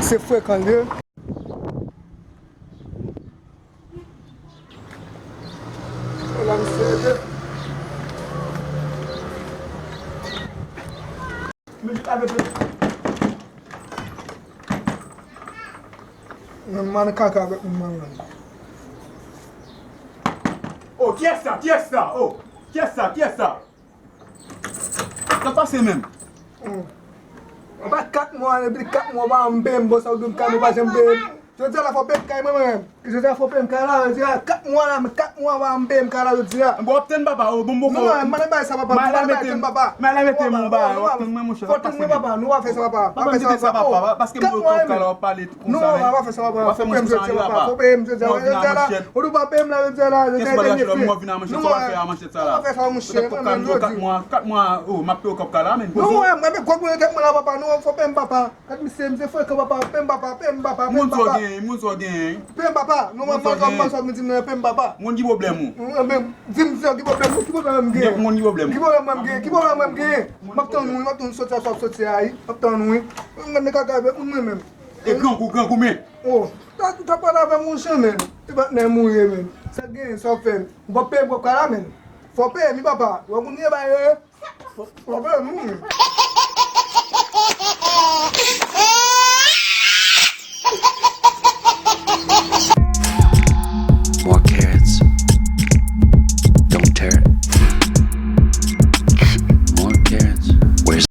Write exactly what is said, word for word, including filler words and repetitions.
Se frekan l ye. Hola, misye. Misye avèk mwen. Mwen man kaka avèk moun manman. Oh, kiyès sa? Kiyès sa? Oh, kiyès sa? Kiyès sa? Sa pase menm? Hmm. Anba kat mwa, depi kat mwa, w pa janm peye m, bon, sa w di m kay mwen pa janm peye m. Jodi a la, fò w peye m kay mwen, mwen menm. Jodi a, fò w peye m kay la, jodi a, kat mwa la, men kat mwa, w pa janm peye m kay la, jodi a. Bon, w ap tann papa, oh, bon, bon, non, mwen pa nan bay sa, papa, mwen pa nan bay tann, papa. Mwen pa mete m, papa, w ap tann mwen, monchè, sa pase menm. Papa, nou pa fè sa, papa. Papa, m te fè sa, papa, paske m di w kat mwa la, w ap pale konsa menm. Non, papa, fè sa, papa. Fò w peye m jodi a, papa. Fò w peye m jodi a, jodi a la. Ou di w pa peye m la, jodi a la, jodi a, dènye fè. Non, papa, fè sa, monchè. Kat mwa, kat mwa, oh, m ap peye w kòb kay la, menm. Non, mwen, mwen, gwo moun nan tèt mwen la, papa. Non, fò peye m, papa. Gad misye, misye frekan, papa. Peye m, papa, peye m, papa, peye m, papa. Moun sa w genyen, moun sa w genyen. Peye m, papa. Non, mwen, mwen, mwen, mwen, mwen, mwen, peye m, papa. Moun ki pwoblèm ou? Mwen, mwen, di m sa, ki pwoblèm ou? Ki pwoblèm m genyen? Moun ki pwoblèm ou? Ki pwoblèm mwen m genyen? Ki pwoblèm mwen m genyen? M ap tann ou, m ap tann ou soti a, soti a, wi. M ap tann ou, wi. Mwen, mwen, kaka avèk moun mwen menm. E grangou, grangou, men. Oh, ta, ta pale avè m, monchè, men. E patnè m ou ye, men. Sa k genyen, sa w fè? Ou p ap peye m kòb kay la, men. Fò w peye m, wi, papa. Ou konn gen bagay yo ye? Fò, fò w peye m, wi.